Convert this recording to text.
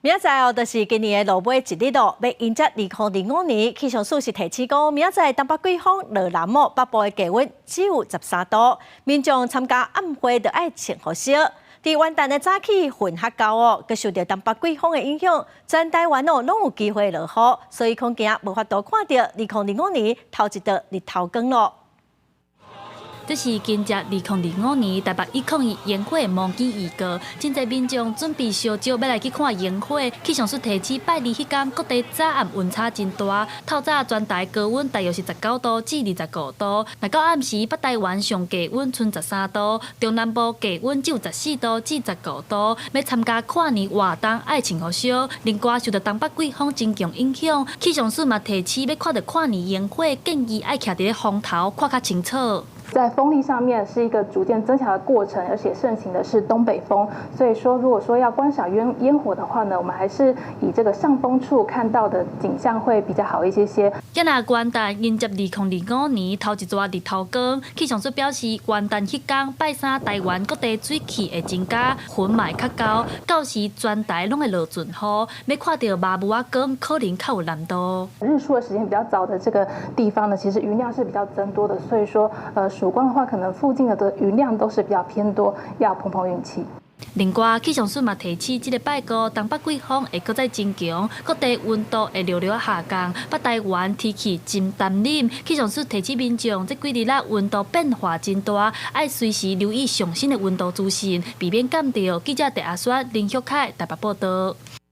明仔載哦，就是今年的落尾一日咯，欲迎接2025年。氣象署是提醒講，明仔載東北季風落南哦，北部的低溫只有13度。民眾參加暗會就愛穿予燒。佇元旦的早起雲較厚哦，閣受著東北季風的影響，全台灣哦攏有機會落雨，所以恐驚無法度看著2025年頭一道日頭光咯。這是今年2025年台北101煙火模擬預告，真濟民眾準備燒燒欲來去看煙火。氣象署提醒拜二彼工各地早暗溫差真大，透早全台高溫大約是19度至25度，若到暗時北台灣上低溫賰13度，中南部低溫只有14度至15度。欲參加跨年活動愛穿予燒，另外受著東北季風真強影響，氣象署嘛提醒欲看著跨年煙火，建議愛徛佇咧風頭看較清楚。在風力上面是一個逐漸增強的過程，而且盛行的是東北風，所以說如果說要觀賞煙火的話呢，我們還是以這個上風處看到的景象會比較好一些些。今仔元旦迎接2025年頭一逝日頭光，氣象署表示，元旦彼工拜三台灣各地水汽會增加，雲嘛會較厚，到時全台攏會落陣雨，欲看著麻霧仔光可能較有難度。日出的時間比較早的這個地方呢，其實雲量是比較增多的，所以說，曙光的話，可能附近的雲量都是比較偏多，要碰碰運氣。另外，氣象署嘛提醒，這個拜五東北季風會閣再增強，各地溫度會略略下降。北台灣天氣真澹冷，氣象署提醒民眾，這幾日仔溫度變化真大，愛隨時留意上新的溫度資訊，避免感著。記者鄭阿雪、林旭凱台北報導。